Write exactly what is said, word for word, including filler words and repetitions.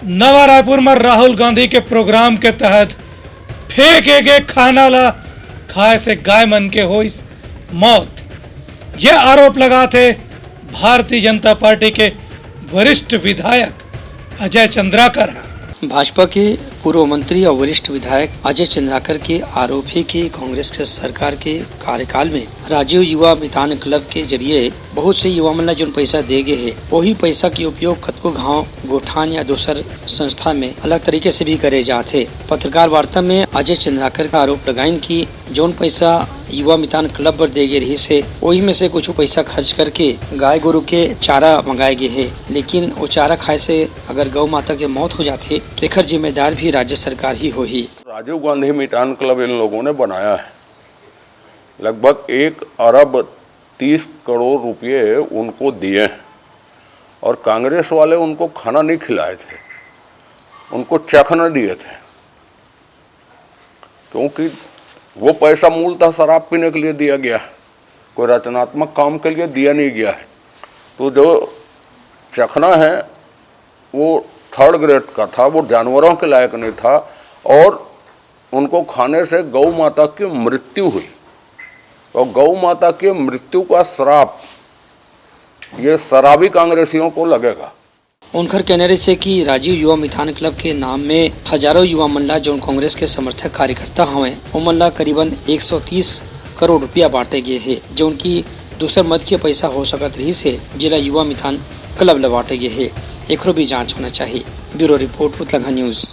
नवा रायपुर म राहुल गांधी के प्रोग्राम के तहत फेंके गे खाना ला खाए से गाय मन के होइस मौत। ये आरोप लगाथे भारतीय जनता पार्टी के वरिष्ठ विधायक अजय चंद्राकर ह। भाजपा के पूर्व मंत्री और वरिष्ठ विधायक अजय चंद्राकर के आरोप हे कि कांग्रेस के सरकार के कार्यकाल में राजीव युवा मितान क्लब के जरिए बहुत से युवा मन ला जोन पैसा दे गे हे, वही पैसा के उपयोग कतको गांव, गोठान या दूसर संस्था में अलग तरीके से भी करे जात हे। पत्रकार वार्ता में अजय चंद्राकर का आरोप लगाइन कि जोन पैसा युवा मितान क्लब बर दे गे रहिस हे, वही में से कुछ पैसा खर्च करके गाय गोरु के चारा मंगाए गे हे, लेकिन वो चारा खाए से अगर गौ माता के मौत हो जाथे, तो एकर जिम्मेदार भी राज्य सरकार ही होही। राजीव गांधी मितान क्लब इन लोगों ने बनाया है, लगभग एक अरब तीस करोड़ रुपये उनको दिए हैं, और कांग्रेस वाले उनको खाना नहीं खिलाए थे, उनको चखना दिए थे, क्योंकि वो पैसा मूलतः शराब पीने के लिए दिया गया, कोई रचनात्मक काम के लिए दिया नहीं गया है। तो जो चखना है, वो थर्ड ग्रेड का था, वो जानवरों के लायक नहीं था, और उनको खाने से गौ माता की मृत्यु हुई, और गौ माता की मृत्यु का श्राप ये शराबी कांग्रेसियों को लगेगा। उनकर कहना रहिस हे कि राजीव युवा मितान क्लब के नाम में हजारों युवा मन ला, जोन कांग्रेस के समर्थक कार्यकर्ता हवंय, ओमन ला करीबन एक सौ तीस करोड़ रुपया बांटे गे हे, जोन की दूसर मद के पैसा हो सकत रहिस हे, जेला युवा मितान क्लब ला बांटे गे हे। एकरो भी जांच होना चाहिए। Bureau report, Utlangha news.